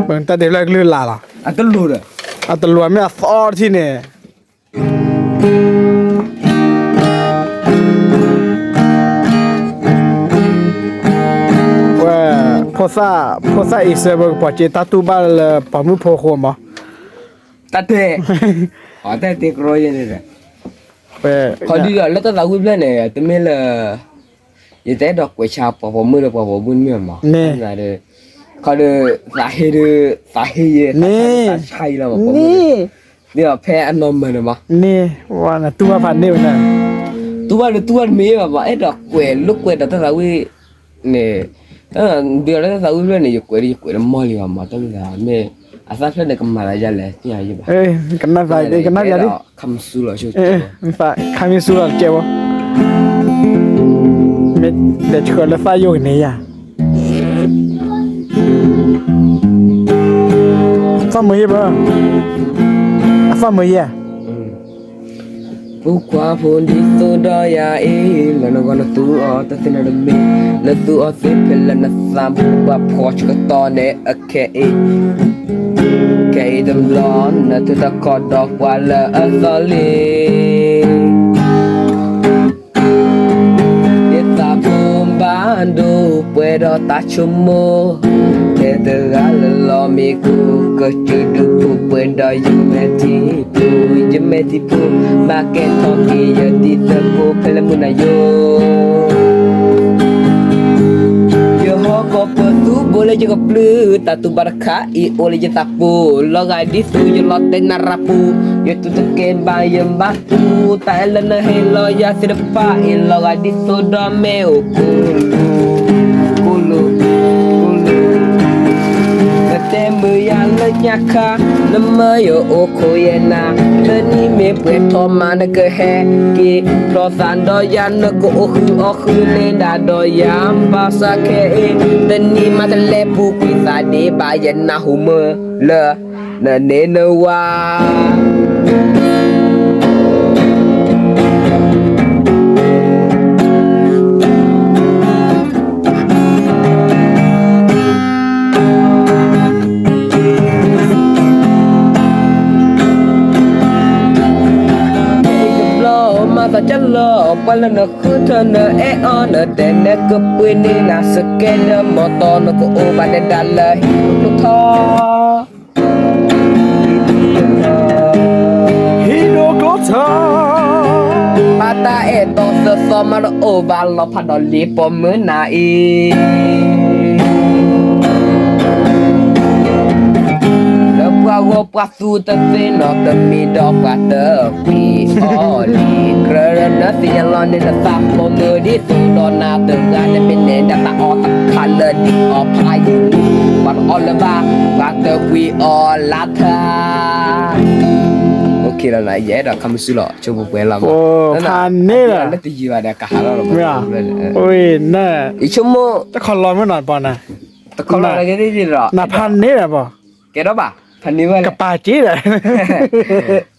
ပတၢ်ဒ့ဖျၢၣ်ကလုၢ်လၢ်လီၤ. အတလိၤဒီး အတလိၤမ့ၢ်အသီတထံၣ်န့ၣ် ဝဲ ဖိသၣ် ဖိသၣ်အံၤစၢၤ ပကပိာ်က့ၤတၢ်တူၢ်ဘၣ်လၢပှၤမုၣ်ဖိအဃိမး. တၢ်တဲ တၢ်တဲကရီယဲန့ၣ် ဝဲ ခီဒုဒီး လၢတၢ်သးဝံၣ်ဖျၢၣ်န့ၣ် တမ့ၢ်လၢ ယတအဲၣ်ဒိးကွဲးဆါပှၤပိာ်မုၣ်ဒီးပှၤပိာ်မုၣ်တမ့ၢ်မး. န့ၣ် ခီဒီး သးဟ့ဒီး သးဟ့ယဲ န့ၣ် သးဆါယဲလီၤမး ပိာ်မုၣ်န့ၣ် ဒ်ဒီးဖဲအနီၢ်မၢၤန့ၣ်မး န့ၣ် ဝဲနတူၢ်ဘၣ်ဖးန့ၢ်ဝဲန့ၣ် တူၢ်ဘၣ်ဒီးတူၢ်ဘၣ်တမ့ၢ်ဘၣ်မး အဲၣ်ဒိးကွဲးလိာ်ကွဲးဒီးတၢ်သးဝံၣ်န့ၣ် ဒ်ဒီးလၢတၢ်သးဝံၣ်ဖျၢၣ်န့ၣ် ယကွဲးဒီးယကွဲးတမီၢ်လံဘၣ်မး တၢ်မ့ၢ်သးမ့ၢ် အသၣ်ဖျၢၣ်န့ၣ် ကမၤသးယါလဲၣ် သ့ၣ်ညါယဲဘၣ် ကနၣ်သး ကနၣ်သးလံ ခါမုၢ်ဆူလီၤ ခါမုၢ်ဆူလီၤတကဲဘၣ် မ့ၢ်တဲဆှၢလၢသၣ်ယိၣ်ကန့ၣ်ယါ သၣ်မုာ်ယဲဘၣ် အသၣ်မုာ်ယဲ ဖိခွါဖိဒ်သိးဒီးယၤအံၤ လၢနဂီၢ်နသူအီၤတသ့နီတမံၤ နသူအီၤသ့ဖဲလၢနသးပူၤဘၣ်ဖှီၣ်ဆၢကတီၢ်န့ၣ်အခဲအံၤ ခဲအံၤတဘျီ နထုးထီၣ်ခီဒီးပှၤလၢအသီလံ ယသးပူၤဘၣ်ဒိပှဲၤဒီးတၢ်ဆိကမိၣ် ထဲတဂၤလၢလီၤမံၤကိး ကစၢၢ်ဒုးပူၤပှဲၤဒီးယမဲာ်ထံပူၤ ယမဲာ်ထံပူၤ မၤကဲထီၣ်က့ၤယဒ်သကိးဖဲလၢမုၢ်နၤယိ ယဟီၣ်ခိၣ်ပသူဘိလၢယကပျုၢ် တၢ်တူၢ်ဘၣ်တခါအံၤအိၣ်လၢယသးပူၤ လီၤဂာ်ဒ်သိးယလီၤတဲာ်နၤရၤပူၤ ယတူၢ်တကဲဘၣ်ယဘၣ်တူၢ် တၢ်အဲၣ်လၢနဟ့ၣ်လီၤယၤသ့ၣ်တဖၣ်အံၤ လီၤဂာ်ဒ်သိးဒီးမ့ၣ်အူကိၣ်လိၤ ကိၣ်လိၤ ကိၣ်လိၤ နတဲမုာ်ယၤလၢညါခါ နမၢယအိၣ်ခိးယဲၢ်နၤ တနံၤမ့ၢ်ပှဲၤထီၣ်မးနကဟဲက့ၤ ဖျီသးဒီးယၤ နကအိၣ်ဃုာ်အီၣ်ဃုာ်လၢဒၣ်ဒီးယၤ ဘၣ်ဆၣ်ခဲအံၤ တနံၤမးတလဲၤပူၤကွံာ်သးဒံးဘၣ် ယနၢ်ဟူမုာ်လၢ နန့ၢ်နဝၤ တဘျီမၤသးကၢ်လီၤ ပှၤလၢနဃုထၢနအဲၣ်အီၤ နတဲနဲကပှ့ၤန့ၢ်နၤ စကဲဒီးမီတီ နကအိၣ်ဘၣ်နဲဒၣ်လၢဟံၣ်ဒိၣ်ထီ ဟံၣ်ဒိၣ်ကျိထီ ဘၣ်တၢ်အဲၣ်တီသၢသီမးတအိၣ်ဘၣ်လီၤဖးဒီးလံာ်ပိာ်မုၣ်နၤအံၤ လၢပှၤဂီၢ်ပှၤသူတသ့နီတမံၤ ဒီးပှၤတကွံအီၤလံ ကြၢးနသ့ၣ်ညါလီၤန့ၣ် နသးပိာ်မုၣ်ဒ်သိးဒီးနၤတဂၤန့ၣ် မ့ၢ်နဲဒၣ်တၢ်အီၣ်တခါလၢဒ်အီၣ်ဖးယံၤ ပှၤတအီၣ်လၢၤဘၣ် ပှၤတကွံအီၤလၢထါ ယအဲၣ်ဒိးခါမုၢ်ဆူလီၤ ဆိပှဲၤလီၤမး ဖးန့ၢ်ဒီး လၢတယံၤဘၣ်ဒီးကဟးလီၤလီၤ ယဆိကမိၣ် တခီလီၤမ့ၢ်နီၤပီၤန့ၣ် တခီလီၤ နဖးန့ၢ်ဒီးပီၤ ကဲထီၣ်ဘၣ် ဖးန့ၢ်ဝဲလဲၣ် ကပာ်စ့ဒီး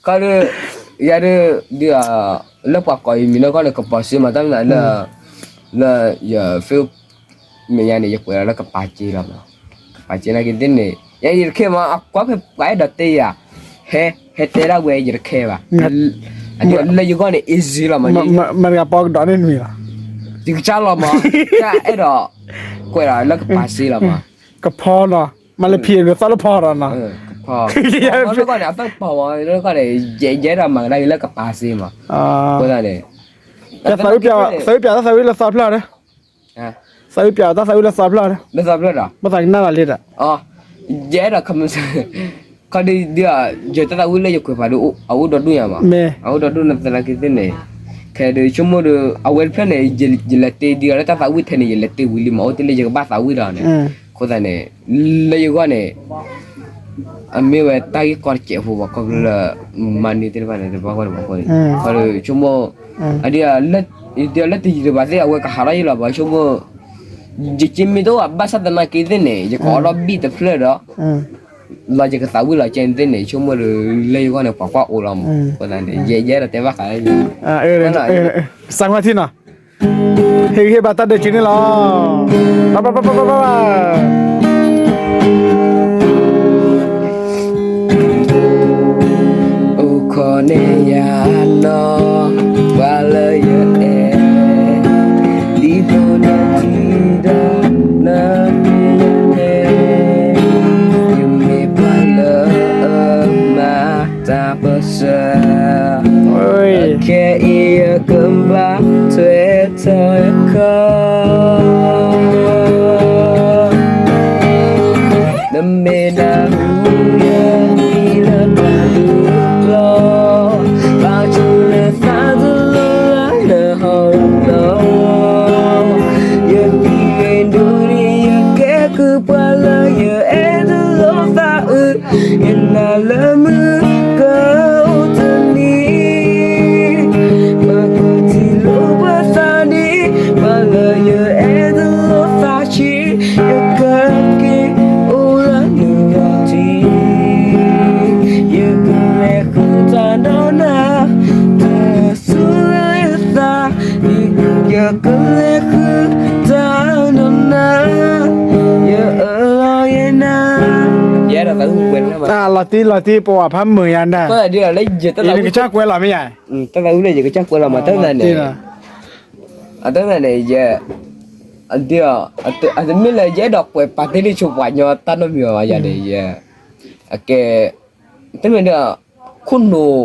ခီဒီး ယၤဒုး ဒုး လၢပှၤကိးယမံၤနီၢ်ကီၢ်န့ၣ် ကပာ်စ့မး တၢ်မနုၤလၢ လၢယ Facebook မဲာ်ညါန့ၣ် ယကွဲးလီၤလၢကပာ်စ့လီၤမး ကပာ်စ့နာ်က့သ့ၣ်န့ၣ် ယဲယတခဲမး အကွၢ်ဖဲပှၤအဲၣ်ဒိးတဲယၤ ဟဲ ဟဲတဲဒၣ်ဝဲယတခဲဘၣ် လၢယဂီၢ်န့ၣ် easy လီၤမး မတၤကပီၤကဒီးန့ၣ်တမံၤလီၤ ယကစၢ်လီၤမး တၢ်အဲၣ်ဒိး ကွဲးလီၤလၢကပာ်စ့လီၤမး ကဖီနီၤ မၤလၢဖံးလၢသီလၢဖီဒီးနီၤ ကဖီ လၢကီၢ်န့ၣ် အသၣ်ကပီၤမး လၢကီၢ်န့ၣ် ယဲယဲဒၣ်မၤကဒါက့ၤလၢကပာ်စ့မး အဃိသတးန့ၣ် သးဝံၣ်ပၠး သးဝံၣ်ပၠးတၢ်သးဝံၣ်လၢသီဖျၢၣ်ဒီး သးဝံၣ်ပၠးတၢ်သးဝံၣ်လၢသီဖျၢၣ်ဒီး လၢသီဖျၢၣ်ဒီး ဘၣ်သးကနၣ်လီၤလံဒီး ယအဲၣ်ဒိး ခီဒုး ဒုး ယတၢ်သးဝံၣ်လၢယကွဲးဖးဒုး အအိၣ်ဒီဒူၣ်ညါမး မ့ၢ် အအိၣ်ဒီဒူၣ်နသနာ်က့သ့ၣ်န့ၣ် ခဲဒုးဆိကမိၣ်ဒီး အဝဲတဖျၢၣ်န့ၣ် ယလဲၤတ့ဒုးလၢတၢ်သးဝံၣ်ထဲန့ၣ် ယလဲၤတ့ဝံၤလံမး အိၣ်တ့ၢ်လၢယကဘၣ်သးဝံၣ်ဒီးန့ၣ် အဃိသတးန့ၣ် လၢယဂီၢ်န့ၣ် အမ့ၢ်ဝဲတၢ်ဂ့ၢ်ကီတစဲးဖိဘၣ် ခီဖျိလၢ မၤန့ၢ်သ့ၣ်တဖၣ်န့ၣ် တဘၣ်ဂီၢ်တဘၣ်ဂီၢ်န့ၣ် ခီဒုးဆိကမိၣ် အဒုး ဒုးလၢတယံၤတဘၣ်သ့ၣ် အဝဲကဟးထီၣ်ယလီၤဘၣ်ဆိကမိၣ် ယက့မ့ၢ်တအိၣ်ဘၣ်ဘၣ်ဆၣ်သနာ်က့သ့ၣ်န့ၣ် ယကအီၣ်ဒီးဘံၣ်တဖျၢၣ်ဒီး လီၤယကသးဝံၣ်လီၤကဲသ့ၣ်န့ၣ် ဆိကမိၣ်ဒီး လၢယဂီၢ်န့ၣ် ပှၤကွၢ်အိၣ်လီၤမး အဃိသတးန့ၣ် ယဲယဲဒိးတဲဘၣ်ဃးလၢ စးကွၢ်ထံနီၤ ဟ့ၣ်ဂံၢ်ဟ့ၣ်ဘါတၢ်ဒုးဆံန့ၣ်လီၤ. အိၣ်ခိးန့ၢ်ယၤနီၤ, ပှၤလၢယအဲၣ်, ဒ်သိးနထံၣ်ဒီးနမ့ၢ်ယၤ, ယမ့ၢ်ပှၤလၢအမၤတၢ်ပၢၢ်ဆၢ, ခဲအံၤယကဘၣ်ထွဲထီၣ်ယခီၣ် နမ့ၢ်နၢ်ဟူယဟံၣ်လၢတၢ်ဒုး, ဘၣ်ဆိၣ်လၢသးတလီၤလၢနဟီၣ်လီၤ, ယသံမ့ၢ်ဒိၣ်န့ၣ် ယကဲကုၢ်ပှၤလၢယအဲၣ်တလီၤသးအုး, ယနာ်လၢမုၢ်ကအိၣ်တနံၤ ပှၤကထံၣ်လိာ်ပသးဒ် ပှၤလၢယအဲၣ်တလီၤသးဆံး, ယကက့ၤအိၣ်လၢနလီၢ်ထံ, ယကလဲၤဃုတၢ်ဒီးနၤ, တၢ်ဆိၣ်လၢယသး, ယကလဲၤဃုတၢ်ဒီးနၤ, ယအၢၣ်လီၤယနၤ, ယဲဒီးသးဝံၣ်ကွဲးလီၤ, လီၤတံၢ်လီၤတံၢ် ပဝဲဖးမုာ်ယၤဒၣ်, ယနကစၢ်ကွဲးလီၤမ့ၢ်ယၤ, တၢ်သးဝံၣ်လၢယကစၢ်ကွဲးလီၤမး တၢ်သးန့ၣ်, အတၢ်သးန့ၣ် ယ အတမ့ၢ်လၢယအဲၣ်ဒိးကွဲးပာ်တ့ၢ်လံဆိပှၤကညီတၢ်နီတမံၤဘၣ် ယၤန့ၣ် ယ အကဲ တမ့ၢ်ဒီး ခိၣ်နူာ်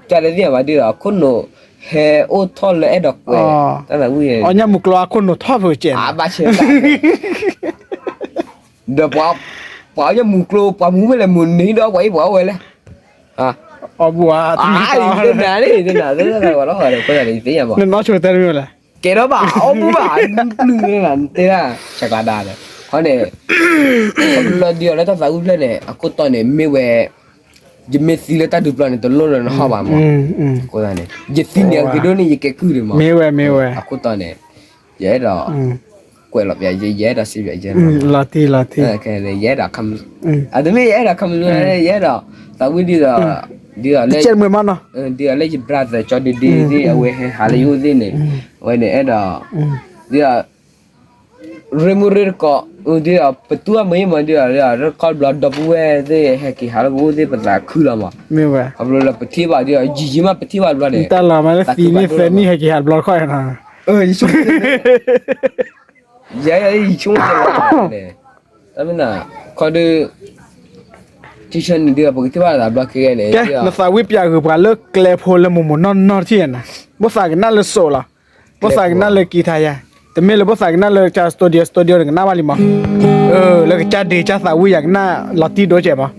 တၢ်လၢသ့ၣ်ညါဘၣ်ဒီး ခိၣ်နူာ် ဟဲအိၣ်ထီၣ်လၢအဲၣ်ဒိးကွဲး တၢ်သးဝံၣ် အီၣ်ညၣ်မူၤကျိအခိၣ်နူာ်ထီၣ်ဖုးကဲး ဘၣ်ဆဲး ဒီးပှၤအီၣ်ညၣ်မူၤကျိ ပှၤမူၤဖဲလဲၣ်မူၤန့ၣ်ဒီးပှၤအံၤပှၤအိၣ်ဝဲလဲၣ်, အီၣ်ဘူၣ်ဧါ, တနၤန့ၣ် တနၤ တနၤ တနၤ တနၤ တနၤ သ့ၣ်ညါဘၣ် ကဲထီၣ်ဘၣ် အီၣ်ဘူၣ်ဘၣ် နပျုၢ်န့ၣ် နတဲဒၣ် ဆဲးကျါဒါဒီး ခီန့ၣ် လီၤဒ်အီၤလၢတၢ်သးဝံၣ်ဖျၢၣ်န့ၣ် အခိၣ်တီန့ၣ် မ့ၢ်ဝဲ ယမ့ၢ်သံလၢတၢ်ဒုးပျီန့ၣ် တလိၣ်လၢနဟီၣ်ဘၣ်မး, အဃိသတးန့ၣ် ယသံန့ၣ်အဂ့ၤဒိၣ်န့ၣ် ယကဲကုၢ်န့ၣ်မး, မ့ၢ်ဝဲ မ့ၢ်ဝဲ အခိၣ်တီန့ၣ် ယအဲၣ်ဒိး ကွဲးလီၤပျး ယအဲၣ်ဒိးစံးပျးယဲ ယအဲၣ်ဒိး ယအဲၣ်ဒိး အတမ့ၢ်ယအဲၣ်ဒိးခမုၢ် ယအဲၣ်ဒိး သးဝံၣ်ဒ်သိး ဒ်သိးလၢ ဒ်သိးလၢယ brother ကၠီဒ့ဒ့သ့ၣ် အဝဲဟဲဟးလၢယအိၣ်သ့ၣ်န့ၣ် အဝဲန့ၣ်အဲၣ်ဒိး ဒ်သိး ရ့မုၢ်ရ့တကိး ဒ်သိး ပတူၢ်အမ့ၢ်မး ဒ်သိး ရ့တကိးဘျီ ဒီပုၢ်ဝဲၢ်သ့ၣ် ဟဲက့ၤဟးလၢပအိၣ်သ့ၣ် ပသးခုလီၤမး, ခီဖျိလၢပထံၣ်ဘၣ်ဒ်သိး ယံာ်ယံာ်မးပထံၣ်ဘၣ်တဘျီန့ၣ် တၢ်လီၤမးလၢသံန့ၣ် သၢနံၣ်ဟဲက့ၤဟးတဘျီတခီၣ် ယဆိကမိၣ် ယဆိကမိၣ်န့ၣ် တၢ်မ့ၢ်နၤ ခီဒုး ထံဆၢန့ၣ်ဒ်သိး ပကထံၣ်ဘၣ်သးဘျီခဲဂဲန့ၣ် ကဲ နသးဝံၣ်ပျးဂုာ်ပှၤလၢကျဲဖိလၢမိၢ်မိၢ်နီၢ်နီၢ်တထံၣ်န့ၣ် ဘၣ်သးကနၣ်လၢစိးလီၤ ဘၣ်သးကနၣ်လၢကံထါယါ, တမ့ၢ်လၢဘၣ်သးကနၣ်လၢကစၢ် studio studio န့ၣ် ကနၣ်ဘၣ်လံမး, လၢကစၢ်ဒ့ကစၢ်သးဝံၣ်ယၤကနၣ်လီၤတံၢ်ဒိၣ်ကဲးမး,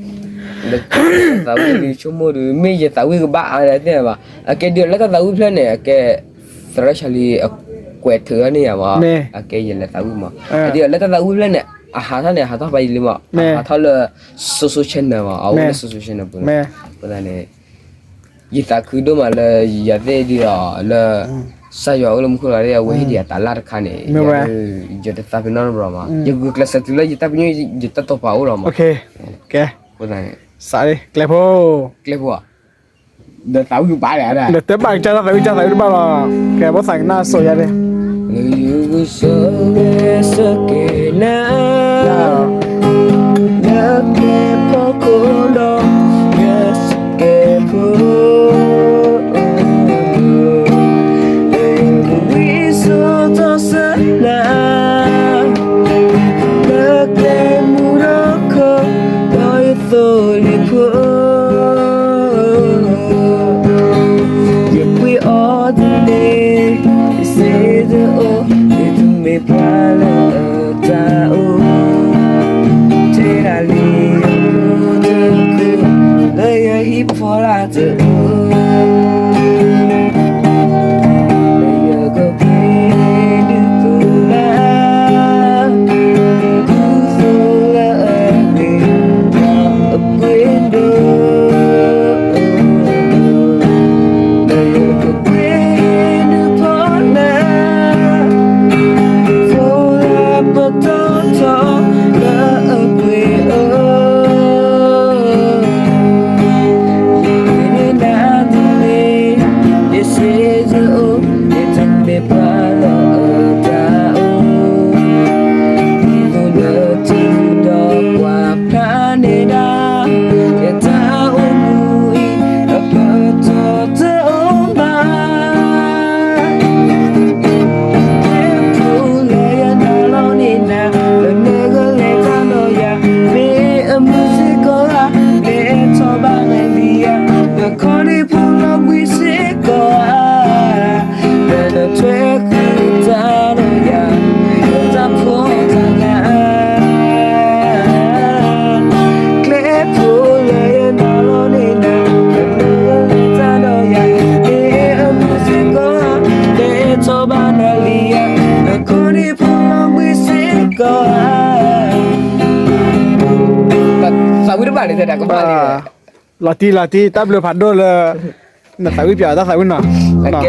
သးဝံၣ်ဒုးဆိကမိၣ်ဒုး မ့ၢ်ယသးဝံၣ်ကဘၣ်အါလဲၣ်သ့ၣ်ညါဘၣ်, အကဲဒ်သိးလၢတၢ်သးဝံၣ်ဖျၢၣ်န့ၣ် အကဲ သရၣ်ဆၣ်လံ အကွဲးထုးအီၤန့ၣ်ယၤမး, အကဲယလဲၤသးဝံၣ်မး, ဒ်သိးလၢတၢ်သးဝံၣ်ဖျၢၣ်န့ၣ် အဟးထီၣ်န့ၣ် အဟးထီၣ်ဖးယံာ်လံမး, အဟးထီၣ်လၢ social channel မး, အအိၣ်လၢ social channel ပူၤန့ၣ်, အဃိသတးန့ၣ် ယသးခုဒိၣ်မးလၢယၤသ့ၣ်ဒ်သိးလၢ စၢ်ယွၤအိၣ်လၢမူခိၣ်လီၤဒီး အဝဲဟ့ၣ်ဒံးယၤတၢ်လၢ်တခါန့ၣ်, ယတသးပ့ၤနီၣ်တဘျီမး, ယဂုာ်ကျဲးစၢးတုၤလၢယတၢ်ပညိၣ် ယတၢ်တိာ်ပာ်အိၣ်လီၤမး, ကဲ စးလံ ကျဲဖိ, ကျဲဖိဧါ, ဒီးသးဝံၣ်ကဘၣ်လဲၣ်, ဒီးတဘၣ်ကစၢ်သးဝံၣ် ကစၢ်သးဝံၣ်တဘၣ်လီၤ, ကဲ ဘၣ်သးကနၣ်စိးယၤန့ၣ် လၢယဂုာ်ဆိးဝဲစကဲနၤ လၢကျဲဖီခိၣ်ဒီး ယစကဲဖိ လၢယကဝံစိတၢ်စၢနၤ လၢကျဲမုၢ်ဒီးခီ ဒီးယသိလ့ၣ်ဖိ ယပှ့ၤအီၤတန့ၢ် ယစ့တအိၣ် ယတမ့ၢ်ပှၤလၢအတၢ်အိၣ် ထဲဒၣ်လံယဖိတခိၣ် လၢယဟံၣ်ဖီလာ်တအိၣ် လၢယကပှ့ၤဒုးသိလၢ ဒုးသိလၢအဂ့ၤ အပှ့ၤဒိၣ် လၢယကပှ့ၤဒုးဖီလာ် သိလၢ ဘၣ်လၢတၢ်ကမၣ်လံ, လီၤတံၢ်လီၤတံၢ် တၢ်ဘျုးဖးဒိၣ်လၢ နသးဝံၣ်ပၠးတၢ်သးဝံၣ်နီၤ, က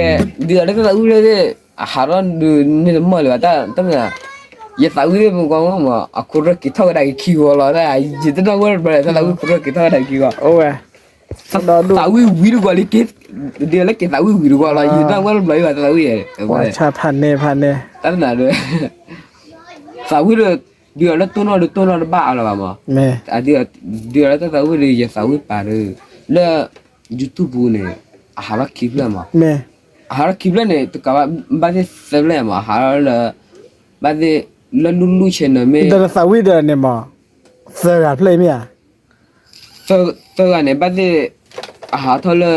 ဲ, ဒုးအီၤလၢတၢ်သးဝံၣ်လၢ အဟးထီၣ်ဒုးန့ၢ်တမီၢ်လၢၤဘၣ်, တၢ်မ့ၢ် ယသးဝံၣ်မ့ၢ်ကွၢ်မး အခိၣ်ရၢၢ်က့ၤထီၣ်ဝဲဒၣ်က့ၤခံဂီၤလီၤ, ယတနီၣ်ဝဲတဘျီ တၢ်သးဝံၣ်ခိၣ်ရၢၢ်က့ၤထီၣ်ဝဲဒၣ်က့ၤခံဂီၤ, သးဝံၣ်ဝံၤတဂီၤလံက့ၤ, ဒုးအီၤလၢက့ၤသးဝံၣ်ဝံၤတဂီၤလီၤ, ယတနီၣ်ဝဲတဘျီဘၣ် တၢ်သးဝံၣ်ယဲ, ဖးန့ၢ်ဖးန့ၢ်, တၢ်မ့ၢ် သးဝံၣ်ဒီး ဒုးအီၤလၢတိၢ်နီၣ်ဒီးတိၢ်နီၣ်တဘၣ်အါလၢၤဘၣ်မး, ဒုးအီၤလၢတၢ်သးဝံၣ်ဒီး ယသးဝံၣ်ပာ်ဒီး လၢ YouTube ပူၤန့ၣ် အဟးထီၣ်ခံဖျၢၣ်မး, အဟးထီၣ်ခံဖျၢၣ်န့ၣ် တကးဘၣ် ဘၣ်သ့ၣ်သၢဖျၢၣ်မး အဟးထီၣ်လၢ ဘၣ်သ့ၣ်လၢလူလူ channel မ့ၢ် ဒီးသးဝံၣ်ဒီးန့ၣ်မး သၢဂၤဖျၢၣ်အံၤမ့ၢ်ဧါ, သၢဂၤန့ၣ် ဘၣ်သ့ၣ် အဟးထီၣ်လၢ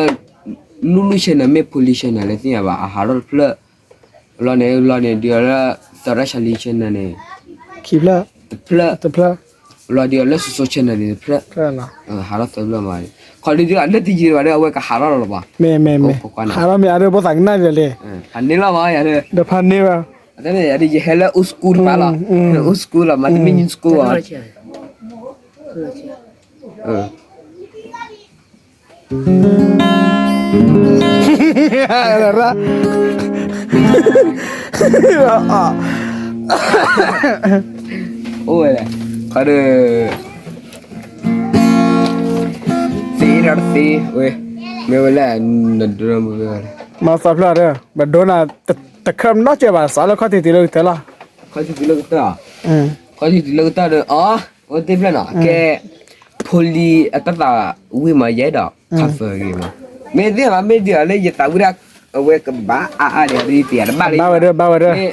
လူလူ channel မ့ၢ် ဖိလံၤ channel လဲၣ်သ့ၣ်ညါဘၣ် အဟးထီၣ်တဖျၢၣ်, လီၤန့ၣ် လီၤန့ၣ် ဒုးအီၤလၢ သရၣ် Charlie channel န့ၣ် ခံဖျၢၣ်, တဖျၢၣ်, တဖျၢၣ်, လီၤဒုးအီၤလၢ စိၤစိၤ channel န့ၣ် တဖျၢၣ်, ဟးထီၣ်သၢဖျၢၣ်မး, ခီဒုးဒုးအလၢတယံာ်ဘၣ်ဒီး အဝဲကဟးထီၣ်လီၤလီၤဘၣ်, မ့ၢ်မ့ၢ်မ့ၢ်, ဟးထီၣ်မ့ၢ်အါဒီး ဖိသၣ်ကနၣ်ဒ်လဲၣ်, ဖးန့ၢ်လီၤမးယၤဒီး, ဒီးဖးန့ၢ်ဘၣ်, ယဟဲလၢ old school တပၤလီၤ, old school လီၤ မၤတမ့ၢ် new school ဘၣ် အိၣ်ဝဲဒၣ် ခီဒီး သ့ဒီးတသ့ဝဲ, မ့ၢ်ဝဲလၢ နဒိမုၢ်ဝဲ, မၤသးဖျၢၣ်ဒီး ပဒိနၤ တခၢၣ်နီတစဲးဘၣ် စးလၢခီၣ်ထံးတုၤလၢကတၢၢ်လီၤ, ခီၣ်ထံးတုၤလၢကတၢၢ်, ခီၣ်ထံးတုၤလၢကတၢၢ်ဒီး အီ အိၣ်တ့ၢ်ဖျၢၣ်နီၤ ကဲ ဖိလံၤအတၢ်သးဝံၣ်မး ယအဲၣ်ဒိး cover ဂ့ၤမး, မ့ၢ်သ့ၣ်မး မ့ၢ်ဒုးအီၤလၢယသးဝံၣ်ဒၣ် အဝဲကဘၣ်အါအါဒီး ဒ်တယၤတဘၣ်လၢ ဘၣ်ဝဲဒီး ဘၣ်ဝဲဒီး မ့ၢ်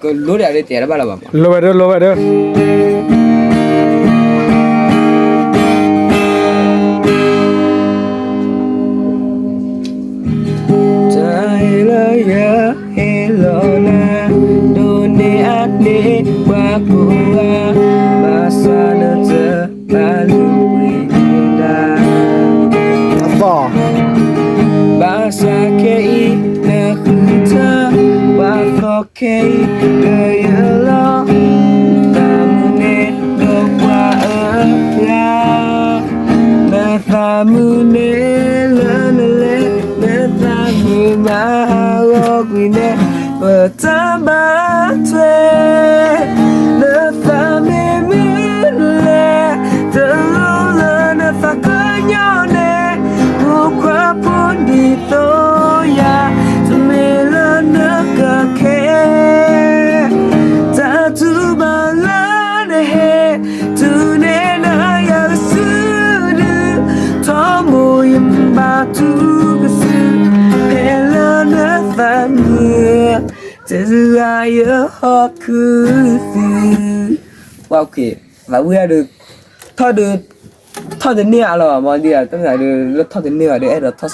ကလိဒၣ်လၢတယၤတဘၣ်လၢၤဘၣ်မး, လိဝဲဒီး လိဝဲဒီး တၢ်ဟ့ၣ်လၢယဟ့ၣ်လီၤနၤ ဒိးန့ၢ်အန့ၢ်ပှၤကိးဂၤ, ဘၣ်ဆၣ်နတဘၣ်လုၢ်ဝံၤဒၣ်, ဘၣ်ဆၣ်ခဲအံၤနဃုထၢ ပှၤသီခဲအံၤဒီးယလီၤ, နသးမုာ်န့ၣ်ဒီးပှၤအၢအဂၤ နသးမုာ်န့ၣ်လၢနလဲၤ, နသးမုာ်မၤဟးဂီၤကွံာ်န့ၣ် ပတၢ်ဘၣ်ထွဲ, နသးမ့ၢ်မုာ်လဲၣ်, တလိၣ်လၢနသးကညီၤန့ၣ်, ဖိခွါဖိဒံးသိယၤ, တမ့ၢ်လၢနကခဲ, တၢ်တူၢ်ဘၣ်လၢနဟ့ၣ်, တုၤန့ၢ်နၤယကစုဒု, ထီဘိယဘၣ်တူၢ်ကစု, ဖဲလၢနသးမုာ် တဂၤယဟီၣ်ခုသု, သးဝံၣ်ဒီး ထီၣ်ဒုး ထီၣ်တန့ၢ်အါလီၤဘၣ်မး ဒ်တၢ်မ့ၢ်ဒုး လၢထီၣ်တန့ၢ်ဘၣ်ဒီး အဲၣ်ဒိးထီၣ်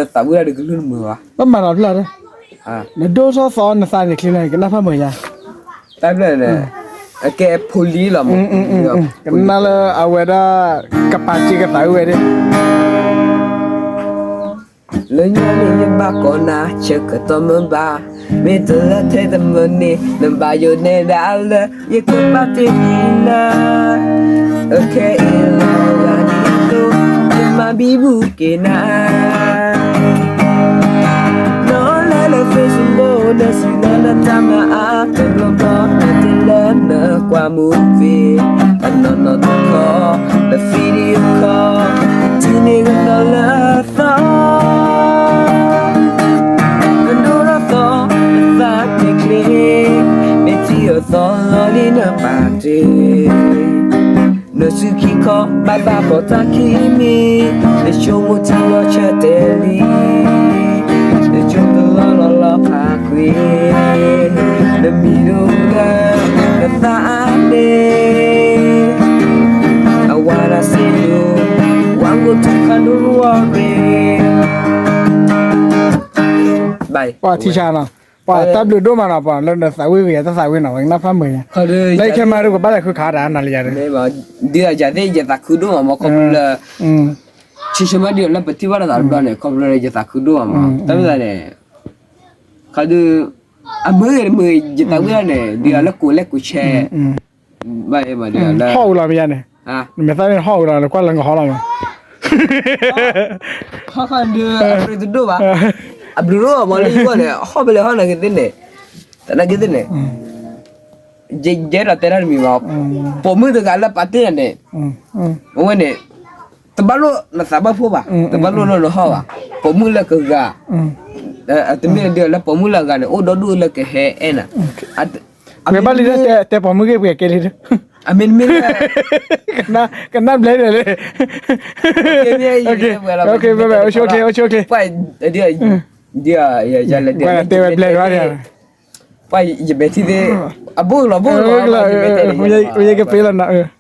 စၢ်မံၤဒီးမး တၢ်မ့ၢ်ဒုး သးဝံၣ်ဒၣ်ဒုးကလုၢ်တမုာ်ဘၣ် ဘၣ်မၤလီၤဖျါဒီး နဒိၣ်ထီၣ်သီနသးန့ၣ်ချ့လီၤ ကနၣ်ဖးမုာ်ယါ တၢ်ဘျၢၣ်န့ၣ် အကဲဖိလံလီၤမး ကနၣ်လၢအဝဲဒၣ် ကပာ်စ့ကသးဝံၣ်ဝဲဒၣ် လၢညါန့ၣ်ယဘၣ်ကိးနၤ ဆၢကတီၢ်မုာ်ဘၣ် မ့ၢ်တလၢထဲတမုာ်န့ၣ် နဘၣ်ယိၣ်နဲဒၣ်လၢ ယကပာ်တ့ၢ်ကွံာ်နၤ အခဲအံၤလီၤဂာ်ဒ်သိး ယမၤဘံဘူက့ၤနၤ နီၢ်လဲၤလၢ Facebook နစံးလၢနတၢ်မၤအါ တဘျီဘျီ နတဲလၢနကွၢ်မူဖ့ အနီၢ်နီၢ်တခီ န video call တုၤန့ၣ်ကနီၤလၢသီ နဒိၣ်ထီၣ်သီ နသးက့ၤချ့ မ့ၢ်ထံၣ်အသီလီၤလံနပာ်တ့ၢ် နစုခံခီ ဘၣ်သးပီးတၢ်ခံမံၤ နဆိကမိၣ်ထံလီၤဆၢတဲာ်လံ နဆိကလီၤလီၤလီၤဖးကွံာ် နမံၤဒိၣ်လၢ နသးအါန့ၣ် အဝၤဒၣ်စ့ဒိၣ် want go to Kanduri ပှၤထံဆါနီၤ ပှၤတၢ်ဘျုးဒိၣ်မးနီၤ ပှၤလၢနသးဝံၣ်ဂ့ၤ တၢ်သးဝံၣ်နီၤ ပှၤကနၣ်ဖးမုာ်ညါ လၢခဲမးဒုးကဘၣ်လဲၤဃုခးတၢ်နၤလၢယၤဒုး ဒုးယၤသ့ၣ်ယသးခုဒိၣ်မးမး ခီဖျိလၢ ဆံးဆံးမးဒုးလၢပထံၣ်ဘၣ်ဒီးသးတဘျီန့ၣ် ခီဖျိလၢယသးခုဒိၣ်မးမး တၢ်မ့ၢ်သးန့ၣ် ခီဒုး အမုာ်ဂ့ၤတမုာ်ဂ့ၤ ယသးဝံၣ်ဒၣ်န့ၣ် ဒုးလၢကိးလဲၣ်ကိးဆဲ ဘၣ်အံၤမးဒုးလၢ ဟီၣ်အူလီၤမ့ၢ်ယါန့ၣ် နမဲာ်သၣ်န့ၣ်ဟီၣ်ဝဲဒီး နကွၢ်လၢနကဟီၣ်လီၤမး, ဟီၣ်ခီဒုး အရ့တဒိၣ်ဘၣ်, အဘျုးဒိၣ်မးလၢယဂီၢ်န့ၣ် ဟီၣ်ဖဲလဲၣ်ဟီၣ်နာ်က့သ့ၣ်န့ၣ်, နာ်က့သ့ၣ်န့ၣ် ယဲဒီးတဲတၢ်တမံၤဘၣ်, ပိာ်မုၣ်တဂၤလၢပာ်တ့ၢ်နၤန့ၣ်, အဝဲန့ၣ် တဘၣ်လိၣ်နသးဘၣ်ဖှိၣ်ဘၣ်, တဘၣ်လိၣ်လၢနဟီၣ်ဘၣ်, ပိာ်မုၣ်လၢကဂၤ, တမ့ၢ်ဒ်လၢပိာ်မုၣ်လၢအဂၤန့ၣ် အိၣ်ဒီဒူၣ်လၢကဟဲအဲၣ်နၤ, ပှဲၤဘၣ်လံဒီး တဲပိာ်မုၣ်ဂ့ၢ်ပှဲၤကဲလံဒီး, အမ့ၢ်တမ့ၢ်လၢ ကနၣ်ဘျဲၣ်ဒီးလံ, အိၣ်ဆူၣ်အိၣ်ဆူၣ်အိၣ်ဆူၣ်, ပှၤတဲဝဲဘျဲၣ်ဒီး, ပှၤယမဲာ်ထံသ့ၣ်, အဘိလီၤဘိလီၤ, ယကပ့ၤလီၤနၤ,